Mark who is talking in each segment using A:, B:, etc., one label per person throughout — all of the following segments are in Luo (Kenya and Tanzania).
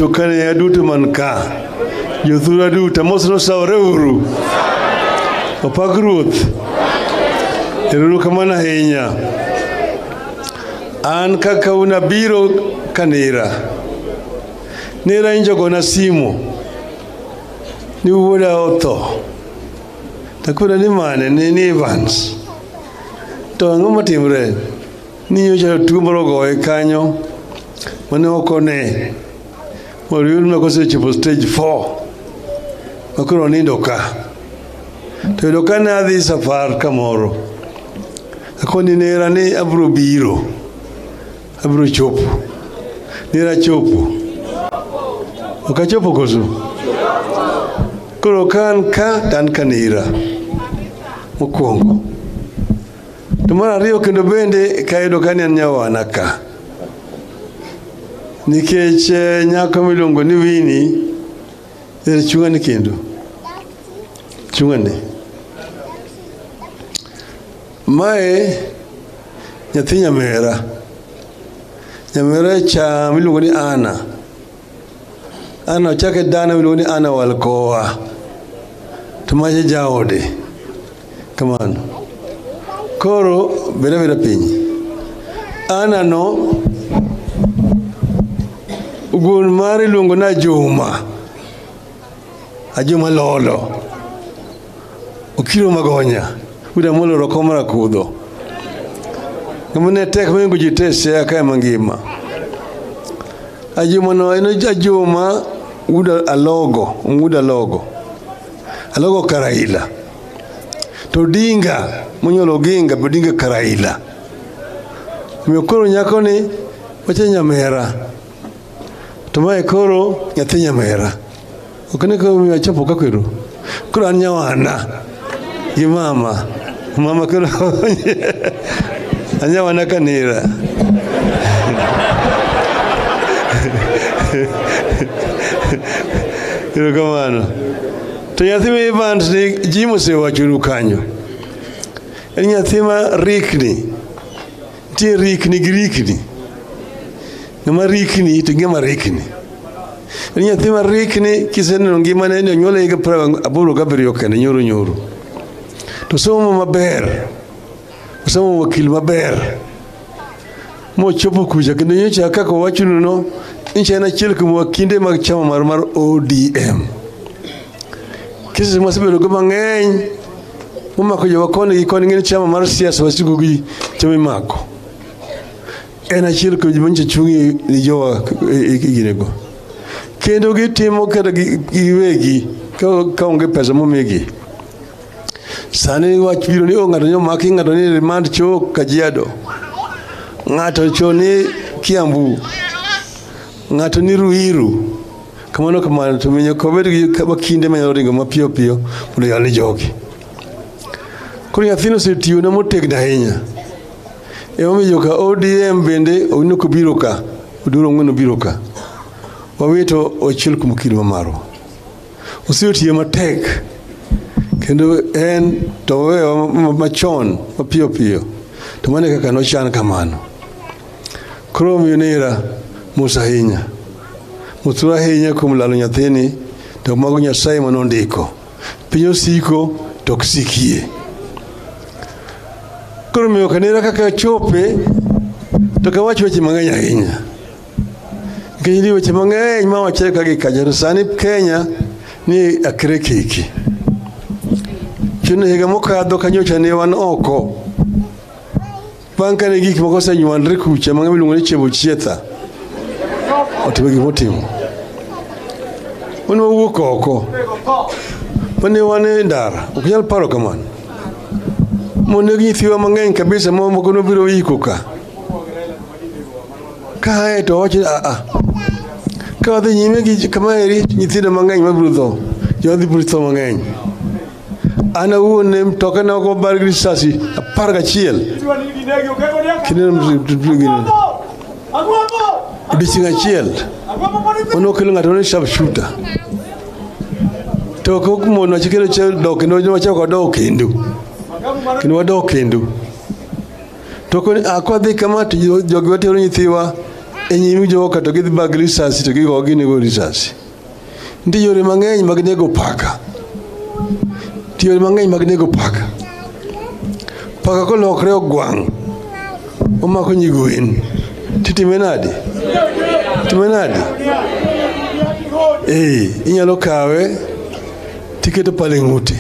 A: Duto kane duto man ka. Jothurwa duto amosno sawore uru. Opak Ruoth. Ero kamano ahinya. An kaka un abiro kanira. Nera nyocha gona simu. Ni wuoda otho. Takona ni mane ni Evans. To ang'o matimre? Ni nyocha tuo moro ogoye kanyo mane ok one. Moyud ma kosechopo stage 4. Makoro onindo ka. To yudo ka ne adhi safar kamoro. Akoni nera ni abiro biro. Abiro chopo. Nera chopo. Ok achopo koso? Koro ka an ka to an kanira. Mokwongo. To mar ariyo kendo bende kayudo ka ni an nyawana ka. Nikech nyako miluongo ni Winnie ere chung'ane kendo. Chung'ane. Mae nyathi nyamera. Nyamera cha miluongo ni Anna. Anna ochake dana miluongo ni Anna Walkowa. To macha jaode. Kamano. Koro bed abeda piny. Anna no wuon mare iluongo ni Ajuma. Ajuma Lolo. Okiro Magonya. Wuod Amolo Roko mar Akudho. Ng'ama ne tek mohingo ji te e Siaya kae mangima. Ajuma no en Ajuma wuod Alogo, wuod Alogo. Alogo Karaila. To Odinga monyuolo Oginga be Odinga Karaila. Omiyo koro nyakoni wacho nyamera. To mae koro nyathi nyamera. Ok ni koro miyo achopo ka koro. Koro an nyawana gi mama. Mama koro anyawana kanira. Erokamano. To nyathi ma Evans ni ji mosewachonu kanyo. En nyathi ma rikni. Nitie rikni gi rikni. Ng'ama rikni to ng'ama rikni. En nyathi ma rikni kiseneno ngimane ni onyuole higa 87 kende nyoro nyoro. To somo maber. Osomo wakil maber. Mochopo kucha kendo nyocha kaka owachonu no nyocha en achiel kuom wakinde mag chama mar ODM. Cases mwasebedo go mang'eny momako jowa koni gi koni ng'eni chama mar siasa wasiko gi chama imako. En achiel kuom joma nyocha chung' ni jowa e ginego. Kendo gitimo kata giwegi ka onge pesa momigi. Sani wach biro ni ng'ato nyomaki, ng'ato ni remand cho Kajiado. Ng'ato cho ni Kiambu. Ng'ato ni Ruiru. Kamano kamano to miyo kobed gi kinde manyalo ringo mapiyo piyo mondo oyal ni jogi. Koro nyathino osetiyo na motegno ahinya. Emomiyo joka ODM bende owinjo kobiro ka, Oduro Ong'wen obiro ka. Wawito achiel kuom okil ma marwa. Osetiyo matek kendo en to owewa machon mapiyo piyo. To mano e kaka nochan kamano. Koro omiyo nera mos ahinya. Mosuru ahinya kuom lalo nyathini to mago Nyasaye manondiko. Piny osiko to ok sikie. Koro omiyo kanera kaka chope to kawach weche mang'eny ahinya. Nikech nitie weche mang'eny ma wachre ka gi kacha to sani Kenya ni akre keke. Chuno higa mokadho kanyocha ne wan oko. Bang' kane gik moko osenywandre kucha ma miluongo ni Chebo Chietha otimo gik motimo. Wan wawuok oko. Mane wan e ndara, ok nyal paro kamano. Moneg nyithiwa mang'eny kabisa ma moko nobiro iko ka. Kae to wacho a a. Ka wadhi nyime gi kamaeri nyithindo mang'eny mabiro tho. Jowadhi biro tho mang'eny. An awuon ne mtoka ne ok obar gi risasi 11. Kineno odiechieng' achiel mane okelo ng'ato ni sharp shooter. To ok mono chikelo dok kendo wachako wadok kendo. Kendo wadok kendo. To koni kwadhi kama to jogi watero nyithiwa E nyim joka to gidhi bag risasi to gigo ginego risasi. Nitie yore mang'eny mag nego paka. Nitie yore mang'eny mag nego paka. Paka kolokre ogwang', omako nyigwen. Titime nade? Time nade? Eh, inyalo kawe tiketo pala e ng'ute.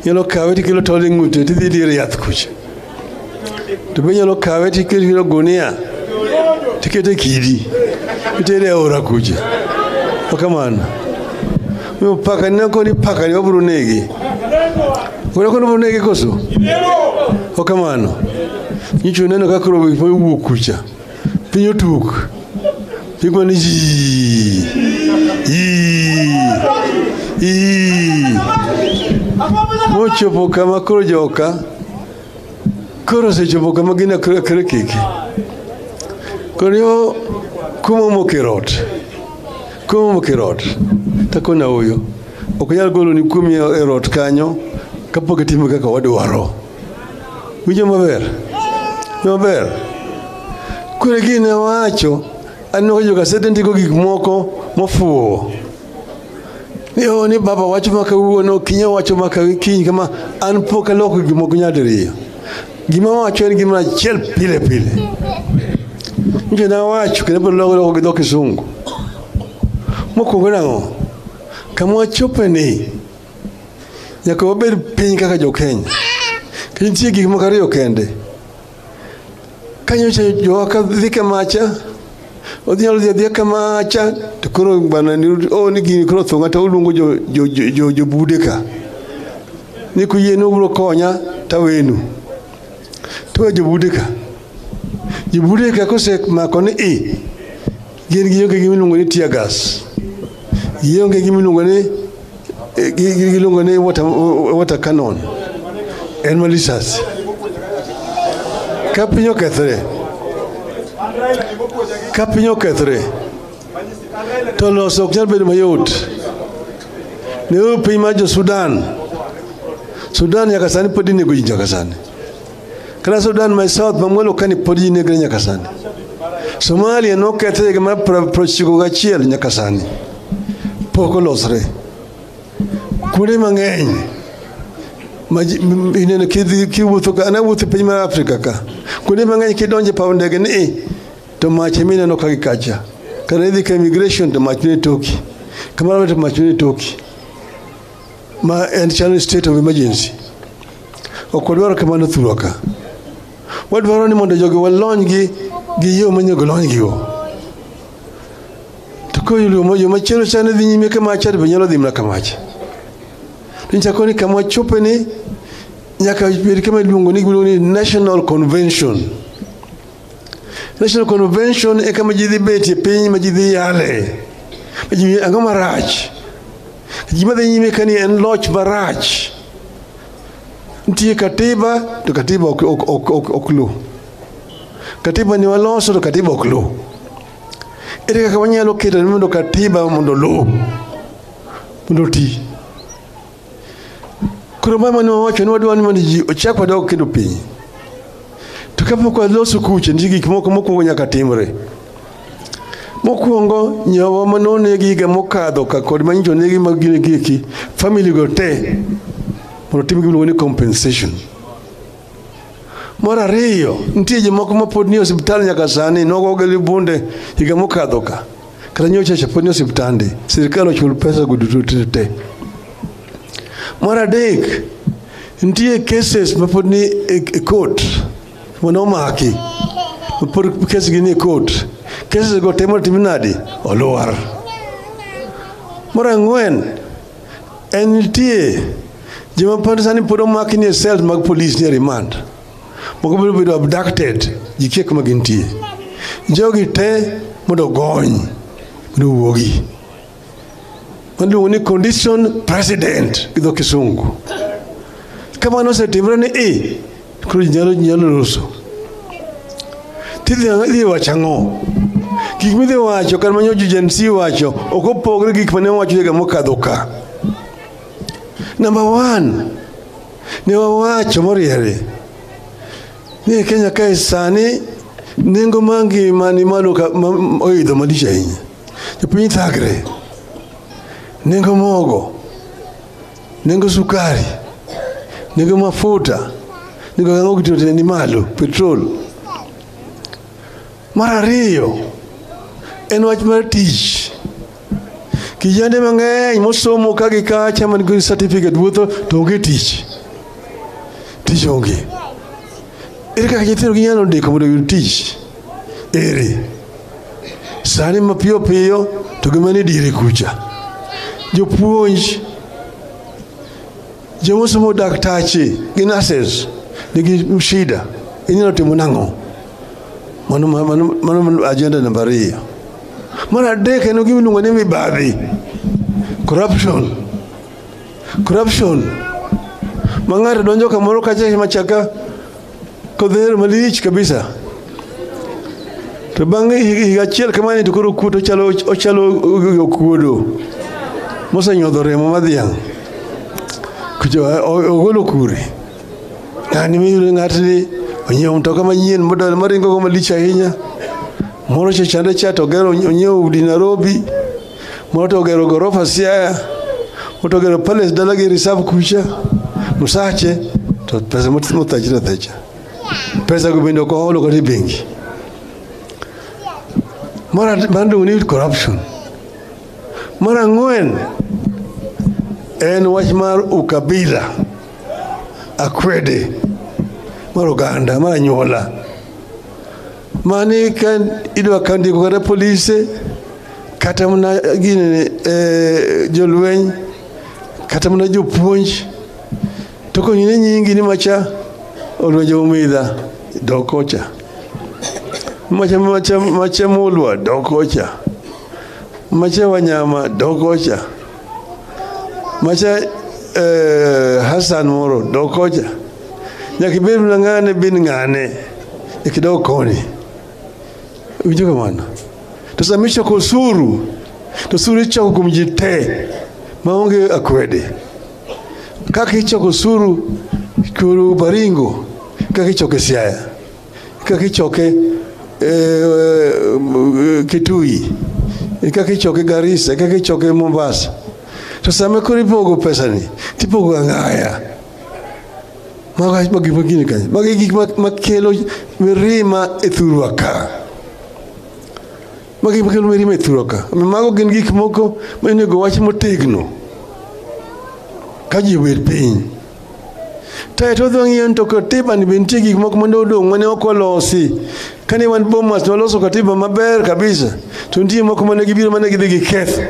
A: Inyalo kawe tikelo tol e ng'ute tidhi dier yath kucha. To be inyalo kawe tikelo gunia tikete kidi itere e aora kucha. Okamano. Omiyo paka ni koni paka ni wabiro nege. Koro kono wabiro nege koso? Okamano. Nyicho neno ka koro owuok kucha. Piny otuk. Piny ni ji. I. Mochopo kama koro joka koro osechopo kama gin akre keke. Koro yo kuma omoko e rot. Kuma omoko e rot. Takona oyo. Ok nyal golo ni kuomi e rot kanyo kapok itimo kaka wadwaro. Winjo maber? Winjo maber? Koro gini wacho, aneno ka jogasede ndiko gik moko mofuwo. Ni oh, ni baba wacho ma kawuono, kiny wacho ma kiny kama, an pok aloko gik moko nyadiriyo. Gima wacho en gima achiel pile pile. Nje nawacho kendo abiro loko loko gi dho kisungu. Mokwongo nang'o? Kama wachope ni, nyaka wabed piny kaka jo-Kenya. Kendo nitie gik moko ariyo kende. Ka nyocha jowa ka dhi kamacha, odhi nyalo dhi adhiya kamacha, to koro bana ni oh ni gini koro otho ng'ato oluongo jo jo jo jo jobude ka. Ni kuyie ni ubiro konya tawenu. To we jobude ka. Jobude ka kosemako ni i, gin gionge gima iluongo ni tear gas. Gionge gima iluongo ni giluongo ni water cannon. En ma lisasi. Ka piny okethre, ka piny okethre, to loso ok nyal bedo mayot. Neuru piny mar jo Sudan. Sudan nyaka sani pod inego ji nyaka sani. Kata Sudan ma South ma mwalo kani pod ji negre nyaka sani. Somalia nokethre higa mar 91 nyaka sani. Pok olosre. Kuonde mang'eny ma ineno kidhi kiwuotho ka an awuotho e piny mar Afrika ka. Kuonde mang'eny kidonjo e paw ndege ni i to mach ema ineno ka gi kacha. Kata idhi ka immigration to mach nie toki. Kamoro to mach nie toki. Ma en chalo state of emergency. Ok wadwar kamano thurwa ka. Wadwaro ni mondo jogi walony gi gi yo monego lony gigo. To koro yo machielo cha ne dhi nyime kamacha to be nyalo dhi mana kamacha. To nyicha ni kama wachope ni nyaka bed kama iluongo ni iluongo ni National Convention. National Convention e kama ji dhi betie piny ma ji dhi yale. Ma ji ang'o marach? Gima dhi nyime ka ni en loch marach. Nitie katiba to katiba ok luw. Katiba ni waloso to katiba ok luw. Ere kaka wanyalo keto ni mondo katiba mondo oluw? Mondo oti. Koro mama ne wawacho ni wadwaro ni mondo ji ochak wadog kendo piny. To kapok waloso kuche, nitie gik moko mokwongo nyaka timre. Mokwongo, nyawa manonegi higa mokadho ka kod manyicho onegi mag gini gieki, family go te mondo otim gima iluongo ni compensation. Mar ariyo, nitie jomoko ma pod nie osiptal nyaka sani, nogogi gi bunde higa mokadho ka. Kata nyocha cha pod nie osiptande, sirikal ochul pesa go duto te te. Mar adek, nitie cases ma pod ni e court mane omaki ma pod kes gi ni e court. Cases go te mondo tim nadi? Olwar. Mar ang'wen, en nitie joma pod sani pod omaki ni e cells mag police ni e remand. Moko biro bedo abducted, ji kia kuma gintie. Jogi te mondo ogony, mondo owuogi. Iluongo ni condition precedent gi dho kisungu. Kamano osetimre ni i, koro ji nyalo loso. Tidhi idhi wacho ang'o? Gik midhi wacho kata manyo Gen Z wacho ok opogre gi gik mane wacho higa mokadho ka. Number one, ne wawacho moriere ni e Kenya kae sani Nengo mar ngima ni malo ka oidho malich ahinya. Jopiny thagre. Nengo mogo, nengo sukari, nengo mafuta, nengo ang'o gito ni malo, petrol. Mar ariyo, en wach mar tich. Kijande mang'eny mosomo ka gi kacha man gi certificate wuotho to onge tich. Tich onge. Ere kaka nyithindo ginyalo ndiko mondo oyud tich? Ere? Sani mapiyo piyo to gima ni diere kucha. Jopuonj, jomosomo daktache gi nurses nigi shida. Inyalo timo nang'o? Mano agenda namba 2. Mar adek en gima iluongo ni mibadhi. Corruption. Corruption. Ma ng'ato donjo kamoro kacha machaka kodhero malich kabisa. To bang'e higa achiel kamani to koro kuot ochalo okuodo mosenyodho remo ma dhiang'. Kucho ogolo kure. Ng'ani miyudo ng'atni onyiewo mtoka manyien model maringo go malich ahinya. Moro cha chande cha to ogero onyiewo udi Nairobi. Moro to ogero gorofa Siaya. Moro to ogero palace dala gi reserve kucha. Msache to pesa mothachre athacha. Pesa go bende ok oholo kata e bengi. Mar iluongo ni corruption. Mar ang'wen en wach mar ukabila, akwede mar oganda, mar anyuola. Mani ka idwa ka ndiko kata polise, kata mana gini jolweny, kata mana jopuonj, to konyine nyingi ni macha olwenje umidha, dok kocha. Macha Mulwa, dok kocha. Macha Wanyama, dok kocha. Macha Hassan moro, dok kocha. Nyaka ibed mana ng'ane bin ng'ane, ikidok koni. Winjo kamano? To sama ichoko osuru, to osuru ichoko kuom ji te, maonge akwede. Kaka ichoko osuru kuru Baringo, kaka ichoke Siaya, kaka ichoke Kitui, kaka ichoke Garissa, kaka ichoke Mombasa. To sama koro ipogo pesani, tipogo ang'aya. Mago gik magini kanyo. Mago gik makelo mirima e thurwa ka. Mago gik makelo mirima e thurwa ka. Mago gin gik moko ma onego wach motegno. Ka ji obet piny. To wadhi wang'iyo ni to katiba ni be nitie gik moko mane odong' mane ok olosi. Kane wan Bomas to waloso katiba maber kabisa. To nitie moko mane gibiro mane gidhi giketho.